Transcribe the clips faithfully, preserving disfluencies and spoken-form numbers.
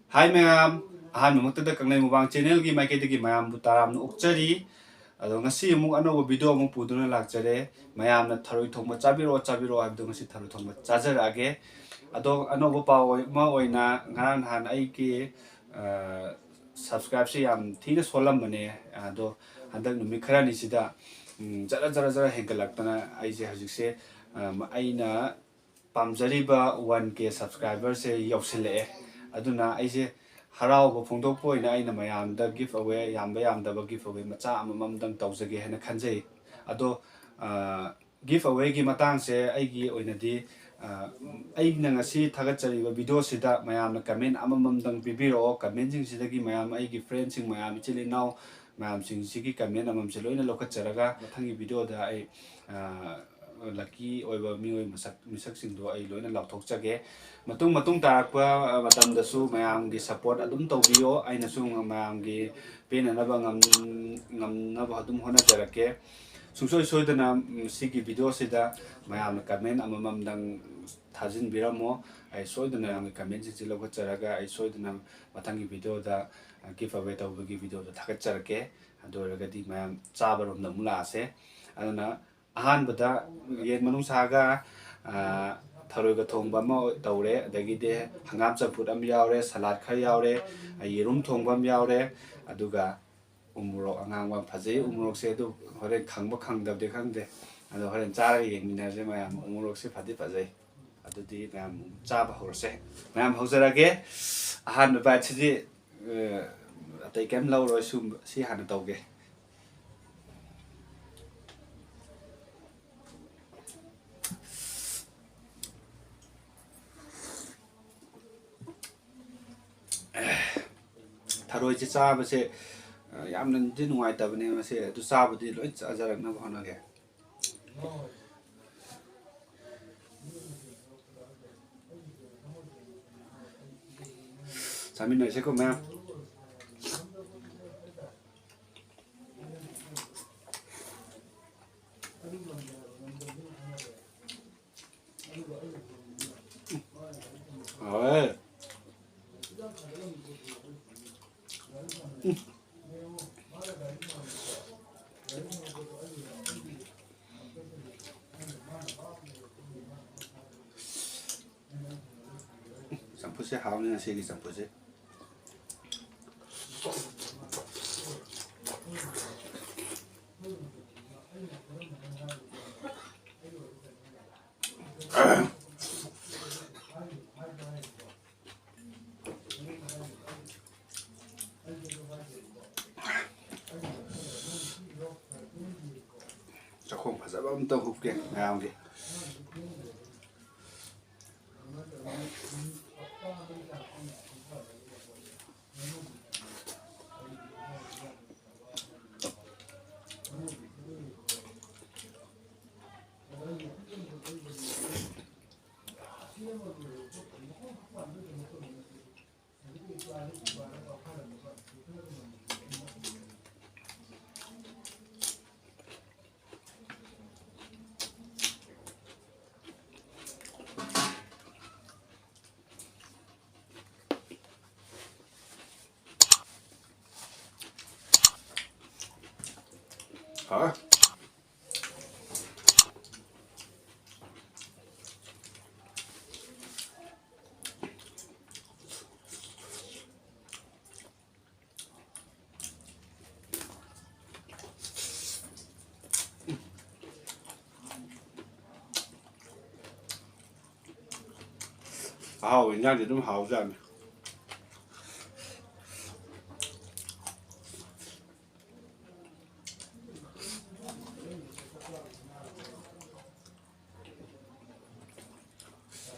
ꯍꯥꯏ ꯃꯌꯥꯝ, ꯑꯍꯥꯟꯕꯃꯛꯇꯗ ꯀꯪꯂꯩ ꯃꯨꯛꯕꯥꯡ ꯆꯦꯅꯦꯜꯒꯤ ꯃꯥꯏꯀꯩꯗꯒꯤ ꯃꯌꯥꯝꯕꯨ ꯇꯔꯥꯝꯅ ꯑꯣꯛꯆꯔꯤ꯫ ꯑꯗꯣ ꯉꯁꯤ ꯑꯃꯨꯛ ꯑꯅꯧꯕ ꯚꯤꯗꯤꯑꯣ ꯑꯃꯨꯛ ꯄꯨꯗꯨꯅ ꯂꯥꯛꯆꯔꯦ꯫ ꯃꯌꯥꯝꯅ ꯊꯔꯣꯏ ꯊꯣꯡꯕ ꯆꯥꯕꯤꯔꯛꯑꯣ, ꯆꯥꯕꯤꯔꯛꯑꯣ ꯍꯥꯏꯕꯗꯣ ꯉꯁꯤ ꯊꯔꯣꯏ ꯊꯣꯡꯕ ꯆꯥꯖꯔꯛꯑꯒꯦ꯫ ꯑꯗꯣ ꯑꯅꯧꯕ ꯄꯥꯎ ꯑꯃ ꯑꯣꯏꯅ ꯉꯔꯥꯡ ꯅꯍꯥꯟ ꯑꯩꯒꯤ, ꯑ, subscribeꯁꯦ ꯌꯥꯝ ꯊꯤꯅ ꯁꯣꯜꯂꯝꯕꯅꯦ꯫ ꯑꯗꯣ ꯍꯟꯗꯛ ꯅꯨꯃꯤꯠ ꯈꯔꯅꯤꯁꯤꯗ, ꯎꯝ, ꯖꯔ ꯖꯔ ꯖꯔ ꯍꯦꯟꯒꯠꯂꯛꯇꯅ ꯑꯩꯁꯦ ꯍꯧꯖꯤꯛꯁꯦ, ꯑ, ꯑꯩꯅ ꯄꯥꯝꯖꯔꯤꯕ one K subscriberꯁꯦ ꯌꯧꯁꯤꯜꯂꯛꯑꯦ꯫ ꯑꯗꯨꯅ ꯑꯩꯁꯦ ꯍꯔꯥꯎꯕ ꯐꯣꯡꯗꯣꯛꯄ ꯑꯣꯏꯅ ꯑꯩꯅ ꯃꯌꯥꯝꯗ give away, ꯌꯥꯝꯕ ꯌꯥꯝꯗꯕ give away ꯃꯆꯥ ꯑꯃꯃꯝꯗꯪ ꯇꯧꯖꯒꯦ ꯍꯥꯏꯅ ꯈꯟꯖꯩ꯫ ꯑꯗꯣ, ꯑ, give awayꯒꯤ ꯃꯇꯥꯡꯁꯦ ꯑꯩꯒꯤ ꯑꯣꯏꯅꯗꯤ, ꯑ, ꯑꯩꯅ ꯉꯁꯤ ꯊꯥꯒꯠꯆꯔꯤꯕ ꯚꯤꯗꯤꯑꯣꯁꯤꯗ ꯃꯌꯥꯝꯅ comment ꯑꯃꯃꯝꯗꯪ ꯄꯤꯕꯤꯔꯛꯑꯣ꯫ Commentꯁꯤꯡꯁꯤꯗꯒꯤ ꯃꯌꯥꯝ, ꯑꯩꯒꯤ friendꯁꯤꯡ ꯃꯌꯥꯝ, ꯏꯆꯤꯜ ꯏꯅꯥꯎ ꯃꯌꯥꯝꯁꯤꯡꯁꯤꯒꯤ comment ꯑꯃꯃꯝꯁꯦ ꯂꯣꯏꯅ ꯂꯧꯈꯠꯆꯔꯒ ꯃꯊꯪꯒꯤ ꯚꯤꯗꯤꯑꯣꯗ ꯑꯩ, ꯑ, lucky ꯑꯣꯏꯕ ꯃꯤꯑꯣꯏ ꯃꯁꯛ, ꯃꯤꯁꯛꯁꯤꯡꯗꯣ ꯑꯩ ꯂꯣꯏꯅ ꯂꯥꯎꯊꯣꯛꯆꯒꯦ꯫ ꯃꯇꯨꯡ, ꯃꯇꯨꯡ ꯇꯥꯔꯛꯄ, ꯑ, ꯃꯇꯝꯗꯁꯨ ꯃꯌꯥꯝꯒꯤ support ꯑꯗꯨꯝ ꯇꯧꯕꯤꯌꯣ꯫ ꯑꯩꯅꯁꯨ ꯃꯌꯥꯝꯒꯤ ꯄꯦꯟꯅꯅꯕ ꯉꯝ-, ꯉꯝꯅꯕ ꯑꯗꯨꯝ ꯍꯣꯠꯅꯖꯔꯛꯀꯦ꯫ ꯁꯨꯡꯁꯣꯏ ꯁꯣꯏꯗꯅ, ꯎꯝ, ꯁꯤꯒꯤ ꯚꯤꯗꯤꯑꯣꯁꯤꯗ ꯃꯌꯥꯝꯅ comment ꯑꯃꯃꯝꯗꯪ ꯊꯥꯖꯤꯟꯕꯤꯔꯝꯃꯣ꯫ ꯑꯩ ꯁꯣꯏꯗꯅ ꯃꯌꯥꯝꯒꯤ commentꯁꯤꯡꯁꯤ ꯂꯧꯈꯠꯆꯔꯒ ꯑꯩ ꯁꯣꯏꯗꯅ ꯃꯊꯪꯒꯤ ꯚꯤꯗꯤꯑꯣꯗ, ꯑ, give away ꯇꯧꯕꯒꯤ ꯚꯤꯗꯤꯑꯣꯗꯣ ꯊꯥꯒꯠꯆꯔꯛꯀꯦ꯫ ꯑꯗꯨ ꯑꯣꯏꯔꯒꯗꯤ ꯃꯌꯥꯝ ꯆꯥꯕꯔꯣꯝꯗ ꯑꯃꯨꯛ ꯂꯥꯛꯑꯁꯦ꯫ ꯑꯗꯨꯅ ꯑꯍꯥꯟꯕꯗ ꯌꯦꯟ ꯃꯅꯨꯡꯁꯥꯒ, ꯑ, ꯊꯔꯣꯏꯒ ꯊꯣꯡꯕ ꯑꯃ ꯇꯧꯔꯦ, ꯑꯗꯒꯤꯗꯤ ꯍꯪꯒꯥꯝ ꯆꯝꯐꯨꯠ ꯑꯃ ꯌꯥꯎꯔꯦ, salad ꯈꯔ ꯌꯥꯎꯔꯦ, ꯌꯦꯔꯨꯝ ꯊꯣꯡꯕ ꯑꯃ ꯌꯥꯎꯔꯦ, ꯑꯗꯨꯒ ꯎꯃꯣꯔꯣꯛ ꯑꯉꯥꯡꯕ ꯑꯃ ꯐꯖꯩ꯫ ꯎꯃꯣꯔꯣꯛꯁꯦ ꯑꯗꯨ ꯍꯣꯔꯦꯟ ꯈꯪꯕ ꯈꯪꯗꯕꯗꯤ ꯈꯪꯗꯦ, ꯑꯗꯣ ꯍꯣꯔꯦꯟ ꯆꯥꯔꯒ ꯌꯦꯡꯃꯤꯟꯅꯔꯁꯦ ꯃꯌꯥꯝ꯫ ꯎꯃꯣꯔꯣꯛꯁꯦ ꯐꯗꯤ ꯐꯖꯩ꯫ ꯑꯗꯨꯗꯤ ꯃꯌꯥꯝ ꯆꯥꯕ ꯍꯧꯔꯁꯦ꯫ ꯃꯌꯥꯝ ꯍꯧꯖꯔꯒꯦ꯫ ꯑꯍꯥꯟꯕ biteꯁꯤꯗꯤ, ꯑ, ꯑꯇꯩ ꯀꯩꯝ ꯂꯧꯔꯣꯏ, ꯁꯨꯝ ꯁꯤ ꯍꯥꯟꯅ ꯇꯧꯒꯦ꯫ ꯊꯔꯣꯏꯁꯦ ꯆꯥꯕꯁꯦ, ꯑ, ꯌꯥꯝꯅꯗꯤ ꯅꯨꯡꯉꯥꯏꯇꯕꯅꯦ ꯃꯁꯦ, ꯑꯗꯨ ꯆꯥꯕꯗꯤ ꯂꯣꯏ ꯆꯥꯖꯔꯛꯅꯕ ꯍꯣꯠꯅꯒꯦ꯫ ꯆꯥꯃꯤꯟꯅꯔꯁꯦꯀꯣ ꯃꯌꯥꯝ꯫ ꯍꯥꯎꯋꯦ꯫ ꯆꯝꯐꯨꯠꯁꯦ ꯍꯥꯎꯅꯤ ꯉꯁꯤꯒꯤ ꯆꯝꯐꯨꯠꯁꯦ꯫ ꯆꯥꯛꯈꯣꯝ ꯐꯖꯕ ꯑꯝꯇ ꯍꯨꯞꯀꯦ ꯃꯌꯥꯝꯒꯤ꯫ ꯍꯥ? ꯑꯍꯥꯎꯕ ꯏꯟꯖꯥꯡꯗꯤ ꯑꯗꯨꯝ ꯍꯥꯎꯖꯥꯠꯅꯤ꯫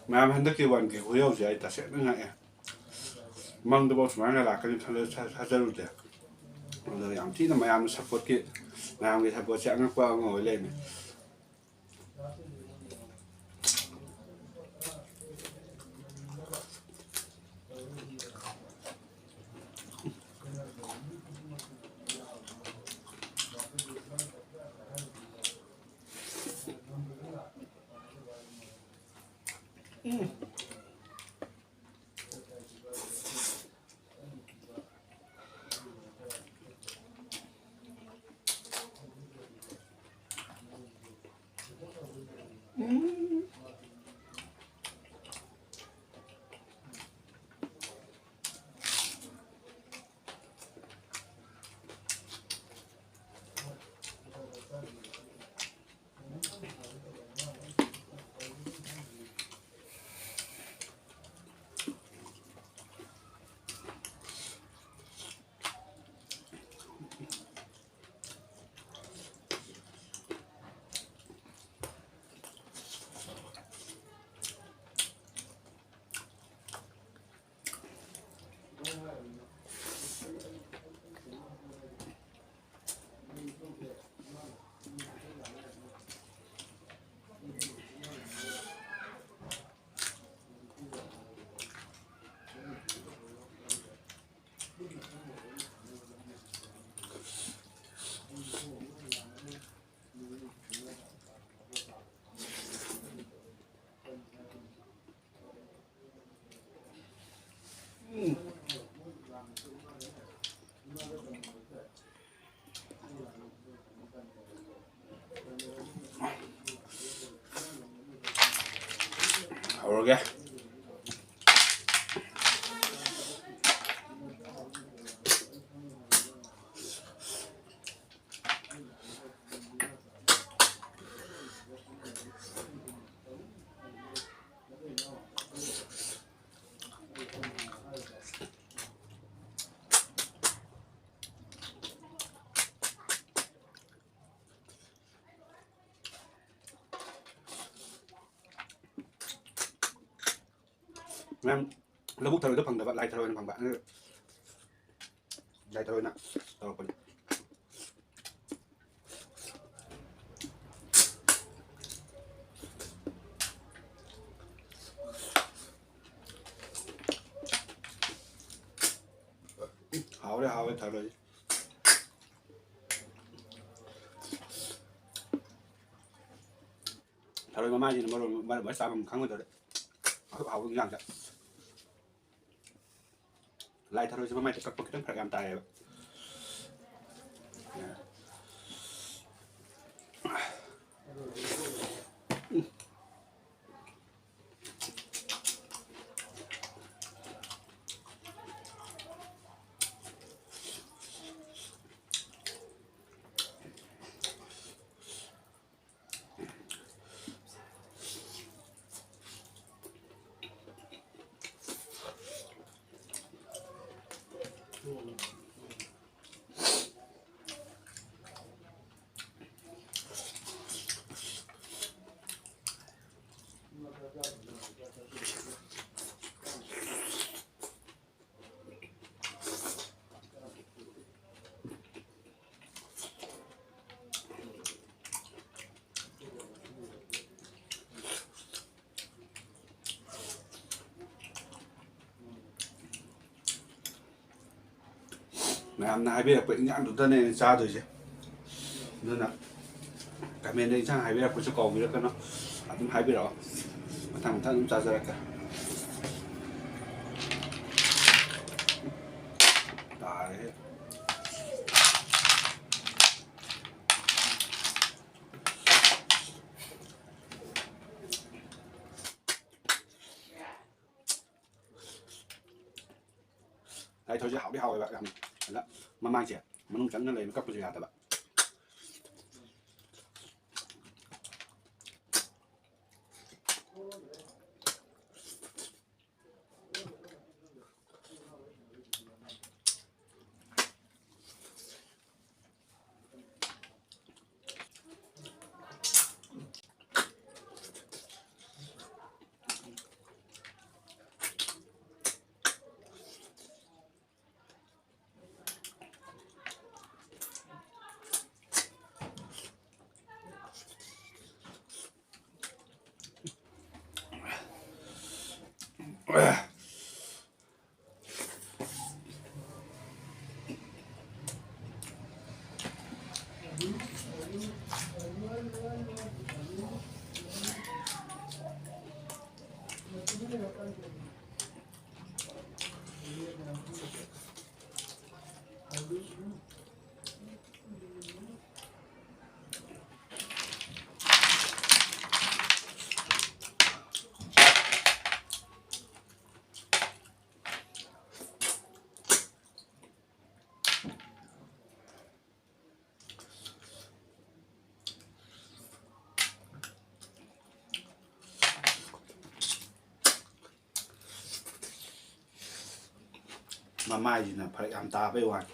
ꯃꯌꯥꯝ, ꯍꯟꯗꯛꯀꯤ ꯋꯥꯟ ꯀꯦ ꯈꯨꯌꯧꯁꯦ ꯑꯩ ꯇꯁꯦꯡꯅ ꯉꯛꯑꯦ꯫ ꯃꯪꯗꯐꯥꯎ ꯁꯨꯃꯥꯏꯅ ꯂꯥꯛꯀꯅꯤ ꯈꯜꯂ ꯊꯥ-, ꯊꯥꯖꯔꯨꯗꯦ꯫ ꯑꯗꯣ ꯌꯥꯝ ꯊꯤꯅ ꯃꯌꯥꯝꯅ ꯁꯞꯄꯣꯔꯠꯀꯤ, ꯃꯌꯥꯝꯒꯤ ꯁꯞꯄꯣꯔꯠꯁꯦ ꯑꯉꯛꯄ ꯑꯃ ꯑꯣꯏ ꯂꯩꯔꯝꯃꯦ꯫ ꯍꯧꯔꯒꯦ꯫ ꯃꯌꯥꯝ, ꯂꯧꯕꯨꯛ ꯊꯔꯣꯏꯗꯣ ꯐꯪꯗꯕ, ꯂꯥꯏ ꯊꯔꯣꯏ ꯑꯣꯏꯅ ꯐꯪꯕ꯫ ꯑꯗꯨ ꯂꯥꯏ ꯊꯔꯣꯏꯅ ꯇꯧꯔꯛꯄꯅꯤ꯫ ꯍꯥꯎꯔꯦ, ꯍꯥꯎꯔꯦ ꯊꯔꯣꯏ꯫ ꯊꯔꯣꯏ ꯃꯃꯥꯏꯁꯤꯅ ꯃꯔꯣꯜ ꯑꯃ ꯃꯔꯝ ꯑꯣꯏꯔ ꯆꯥꯐꯝ ꯈꯪꯉꯣꯏꯗꯧꯔꯦ꯫ ꯑꯁꯨꯛ ꯍꯥꯎꯕ ꯏꯟꯖꯥꯡꯁꯦ꯫ ꯂꯥꯏ ꯊꯔꯣꯏꯁꯦ ꯃꯃꯥꯏꯗ ꯀꯛꯄ ꯈꯤꯇꯪ ꯐꯔꯛ ꯌꯥꯝ ꯇꯥꯏꯌꯦꯕ꯫ ꯃꯌꯥꯝꯅ ꯍꯥꯏꯕꯤꯔꯛꯄ ꯏꯟꯖꯥꯡꯗꯨꯗꯅꯦ ꯑꯩꯅ ꯆꯥꯗꯣꯏꯁꯦ꯫ ꯑꯗꯨꯅ comment ꯗ ꯏꯟꯖꯥꯡ ꯍꯥꯏꯕꯤꯔꯛꯄꯁꯨ ꯀꯥꯎꯕꯤꯔꯛꯀꯅꯨ꯫ ꯑꯗꯨꯝ ꯍꯥꯏꯕꯤꯔꯛꯑꯣ꯫ ꯃꯊꯪ ꯃꯊꯪ ꯑꯗꯨꯝ ꯆꯥꯖꯔꯛꯀꯦ꯫ ꯂꯥꯏꯊꯣꯏꯁꯦ ꯍꯥꯎꯗꯤ ꯍꯥꯎꯋꯦꯕ ꯌꯥꯝ꯫ ꯑꯗ ꯃꯃꯥꯏꯁꯦ ꯃꯅꯨꯡ ꯆꯪꯅ ꯂꯩꯕ ꯀꯛꯄꯁꯨ ꯌꯥꯗꯕ꯫ ꯃꯃꯥꯏꯁꯤꯅ ꯐꯔꯛ ꯌꯥꯝ ꯇꯥꯕꯩ ꯋꯥꯅꯤ꯫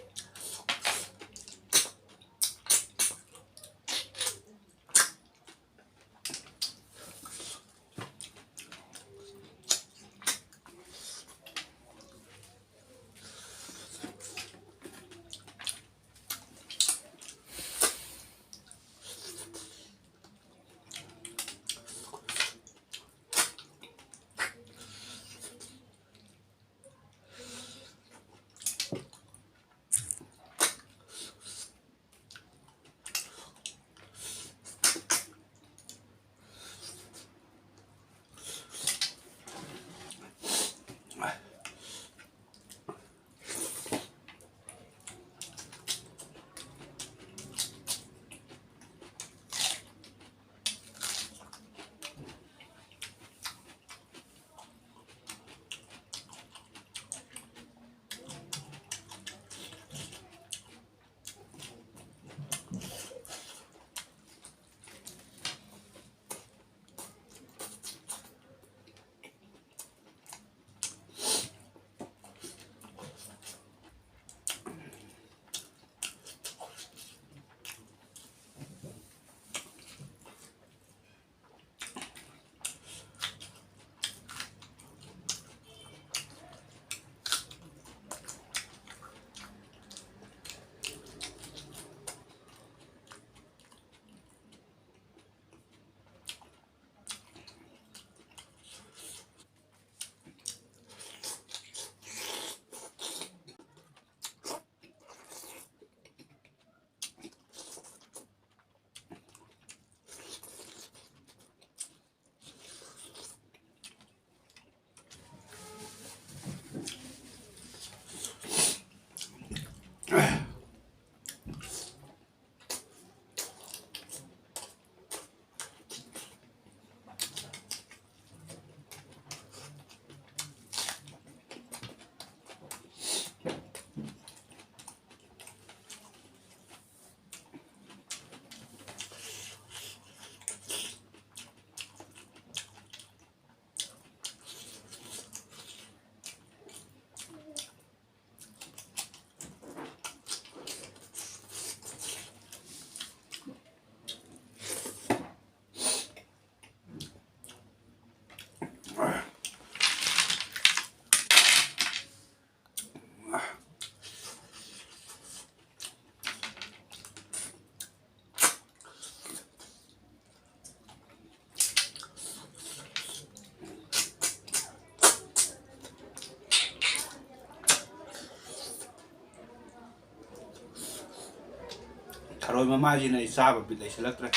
ꯊꯔꯣꯏ ꯃꯃꯥꯁꯤꯅ ꯑꯩ ꯆꯥꯕ ꯕꯤꯠ ꯂꯩꯁꯤꯜꯂꯛꯇ꯭ꯔꯦ꯫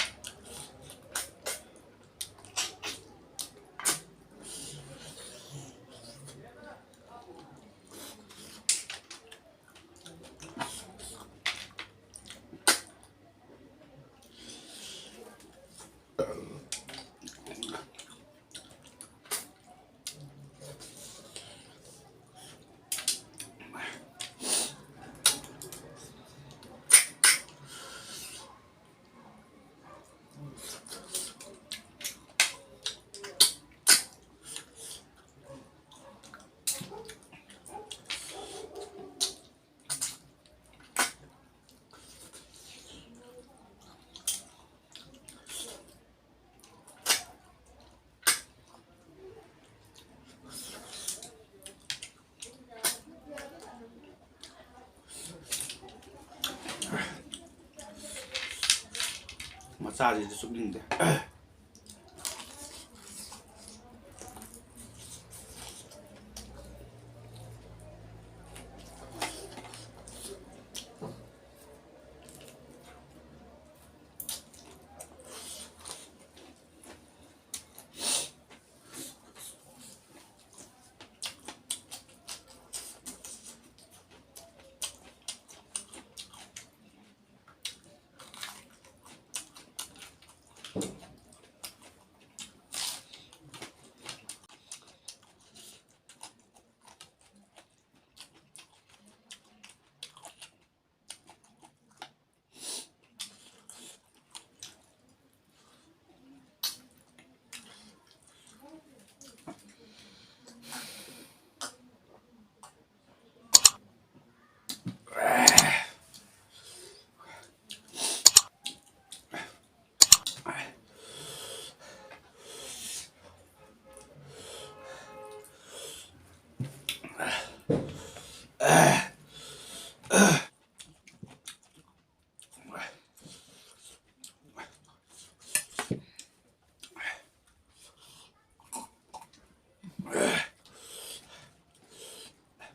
ꯃꯆꯥꯁꯤꯗꯤ ꯆꯨꯞꯅꯤꯡꯗꯦ꯫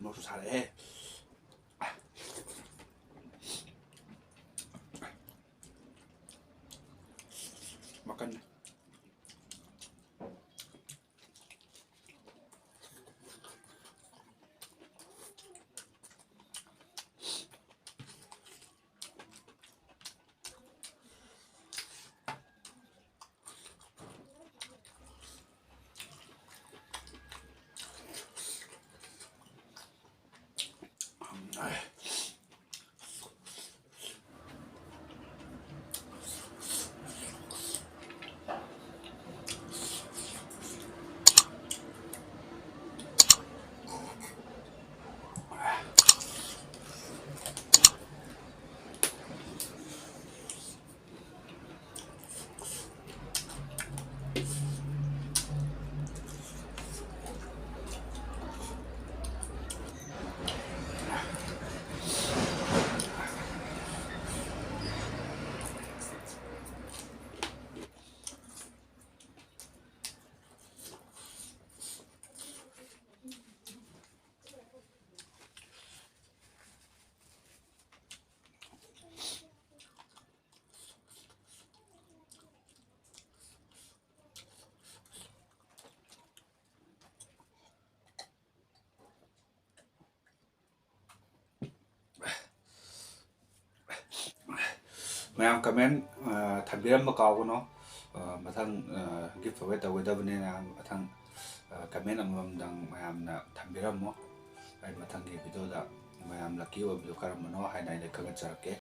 ꯃꯣꯔꯣꯛꯁꯨ ꯁꯥꯔꯛꯑꯦ꯫ ꯃꯌꯥꯝ comment, ꯑ, ꯊꯝꯕꯤꯔꯝꯕ ꯀꯥꯎꯒꯅꯨ꯫ ꯑ, ꯃꯊꯪ, ꯑ, giveaway ꯇꯧꯒꯗꯕꯅꯤꯅ ꯃꯊꯪ, ꯑ, comment ꯑꯃꯃꯝꯗꯪ ꯃꯌꯥꯝꯅ ꯊꯝꯕꯤꯔꯝꯃꯣ꯫ ꯑꯩ ꯃꯊꯪꯒꯤ video ꯗ ꯃꯌꯥꯝ lucky ꯑꯣꯏꯕꯗꯣ ꯀꯔꯝꯕꯅꯣ ꯍꯥꯏꯅ ꯑꯩꯅ ꯈꯪꯒꯠꯆꯔꯛꯀꯦ꯫